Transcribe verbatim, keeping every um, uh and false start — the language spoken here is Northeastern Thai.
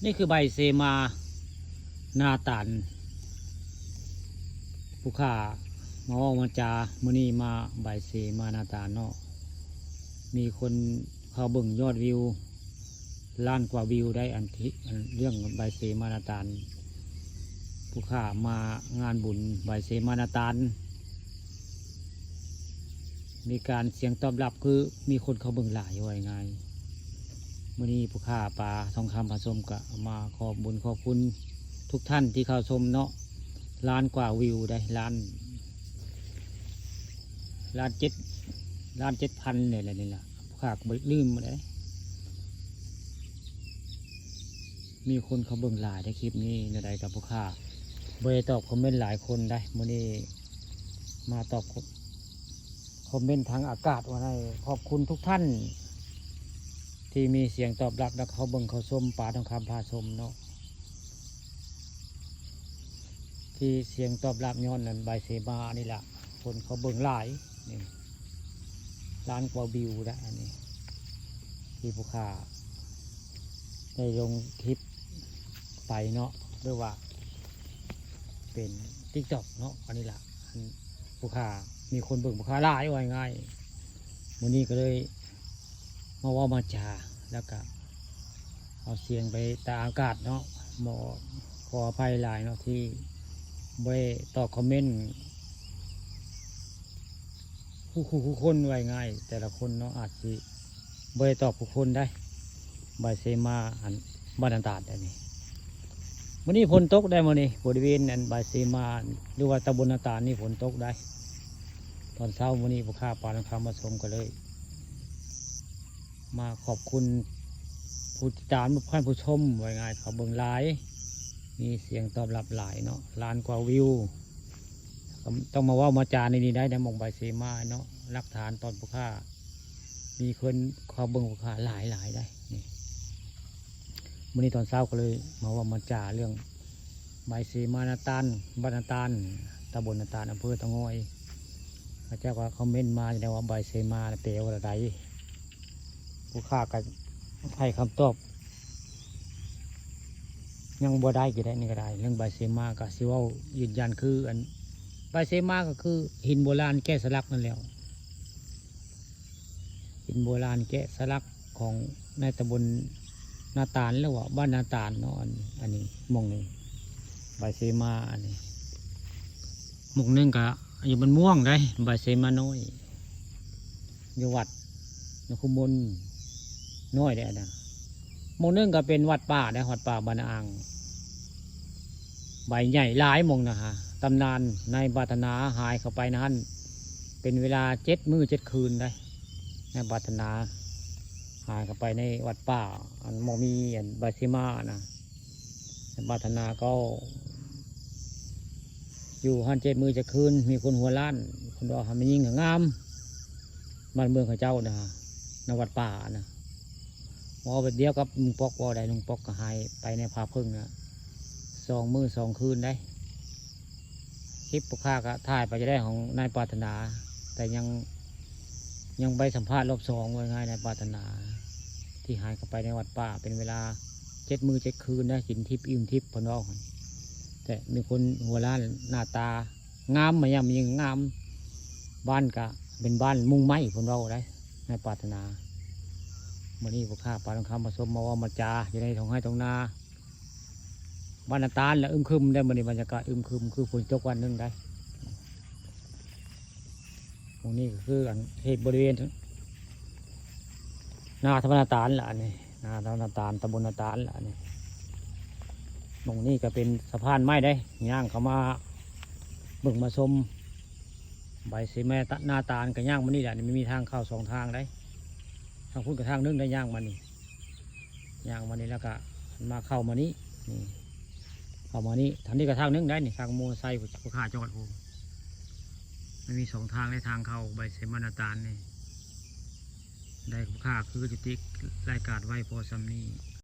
นี่คือใบเสมานาตาล ผู้ข้ามาเว้ามาจา มื้อนี้มาใบเสมานาตาลเนาะ มีคนเข้าเบิ่งยอดวิว ล้านกว่าวิวได้ อันที่ อันเรื่องใบเสมานาตาล ผู้ข้ามางานบุญใบเสมานาตาล มีการเสียงตอบรับคือมีคนเข้าเบิ่งหลาย ว่าง่าย มื้อนี้ผู้ข้าปาทองคำผสมก็มาขอบบุญขอบคุณทุกท่านที่เข้าชมเนาะ ล้านกว่าวิวได้ ล้าน ล้านเจ็ด ล้านเจ็ดพันเนี่ยแหละ นี่ล่ะ ผู้ข้าก็บ่ลืมบ่ได้ มีคนเข้าเบิ่งหลายในคลิปนี้ แนวใดกับผู้ข้าบ่ได้ตอบคอมเมนต์หลายคนได้ มื้อนี้มาตอบคอมเมนต์ทางอากาศว่าไง ขอบคุณทุกท่าน ที่มีเสียงตอบรับและเข้าเบิ่งเข้าชมปาทองคำพาชมเนาะ ที่เสียงตอบรับย้อนนั้นใบเสมานี่ล่ะ คนเข้าเบิ่งหลาย นี่ ล้านกว่าวิวแล้ว อันนี้ ที่ผู้ข้าได้ลงคลิปไปเนาะ หรือว่าเป็น TikTok เนาะ อันนี้ล่ะ อันผู้ข้ามีคนเบิ่งผู้ข้าหลาย ว่าง่าย มื้อนี้ก็เลยมาเว้ามาจา แล้วก็เอาเสียงไปตามอากาศเนาะ บ่ ขออภัยหลายเนาะ ที่บ่ได้ตอบคอมเมนต์ คู่คู่คู่คน ว่าง่าย แต่ละคนเนาะ อาจสิบ่ได้ตอบคู่คนได้ ใบเสมาอันบ้านนาตาลได้นี่ มื้อนี้ฝนตกได้มื้อนี้ บริเวณอันใบเสมา หรือว่าตำบลนาตาลนี่ฝนตกได้ ตอนเช้ามื้อนี้ผู้ข้าปาทองคำผสมก็เลย มาขอบคุณผู้ติดตาม ท่านผู้ชม ว่าง่าย เขาเบิ่งหลาย มีเสียงตอบรับหลายเนาะ ล้านกว่าวิว ก็ต้องมาเว้ามาจาในนี้ได้นะ หม่องใบเสมาเนาะ หลักฐานตอนผู้ข้ามีคนเข้าเบิ่งผู้ข้าหลายหลายได้ นี่ มื้อนี้ตอนเช้าก็เลยมาเว้ามาจาเรื่องใบเสมานาตาล บ้านนาตาล ตำบลนาตาล อำเภอเตางอย เขาเจ้าก็คอมเมนต์มาอยู่นะว่าใบเสมาน่ะแปลว่าอะไร ผู้ข้าก็ให้คำตอบ ยังบ่ได้อยู่ได้นี่ก็ได้ เรื่องใบเสมาก็สิเว้ายืนยันคืออัน ใบเสมาก็คือหินโบราณแกะสลักนั่นแหละ หินโบราณแกะสลักของในตำบลนาตาล หรือว่าบ้านนาตาลเนาะ อัน อันนี้หม่องนี้ ใบเสมาอันนี้ หม่องหนึ่งก็อยู่บ้านม่วงได้ ใบเสมาน้อย อยู่วัดนครมนต์น้อยได้อันนั้น หม่องหนึ่งก็เป็นวัดป่าได้ วัดป่าบ้านอ่าง ใบใหญ่หลายหม่องนะฮะ ตำนานนายปรารถนาหายเข้าไปนั้น เป็นเวลาเจ็ดมื้อเจ็ดคืนได้ นายปรารถนาหายเข้าไปในวัดป่า อันบ่มีอันใบเสมานะ นายปรารถนาก็ อยู่หั่นเจ็ดมื้อเจ็ดคืน มีคนหัวล้าน คนว่าหาแม่หญิงก็งาม บ้านเมืองเขาเจ้านะ ในวัดป่านะ เว้าแบบเดียวกับลุงป๊อกเว้าได้ ลุงป๊อกก็หายไปในป่าผึ้งนะ สองมื้อสองคืนได้ คลิปผู้ข้าก็ถ่ายไปจะได้ของนายปรารถนา แต่ยัง ยังไปสัมภาษณ์รอบสอง ว่าง่าย นายปรารถนา ที่หายเข้าไปในวัดป่าเป็นเวลาเจ็ดมื้อเจ็ดคืนนะ กินทิพย์อิ่มทิพย์เพิ่นเว้า แต่มีคนหัวล้านหน้าตา งามมายังมีงาม บ้านก็เป็นบ้านมุงไม้เพิ่นเว้าได้ นายปรารถนา มื้อนี้ผู้ข้าปาทองคำผสมมาเว้ามาจาอยู่ในท้องไร่ท้องนา บ้านนาตาลและอึมครึมได้มื้อนี้ บรรยากาศอึมครึมคือฝนตกวันหนึ่งได้ ตรงนี้ก็คืออันเขตบริเวณ นาทำนาตาลล่ะอันนี้ นาทำนาตาล ตำบลนาตาลล่ะอันนี้ ตรงนี้ก็เป็นสะพานไม้ได้ ย่างเข้ามาเบิ่งมาชม ใบสีแม่ตะ นาตาลก็ย่างมานี่แหละ นี่มันมีทางเข้าสองทางได้ ทางพุ้นกับทางหนึงได้ ย่างมานี่ ย่างมานี่แล้วก็มาเข้ามานี่ นี่ เข้ามานี่ ทางนี้ก็ทางหนึงได้นี่ ทางมอเตอร์ไซค์ผู้ข้าจอดผู้ มันมีสองทางในทางเข้าใบเสมานาตาลนี่ ได้ผู้ข้าคือจุติรายการไว้พอส่ำนี้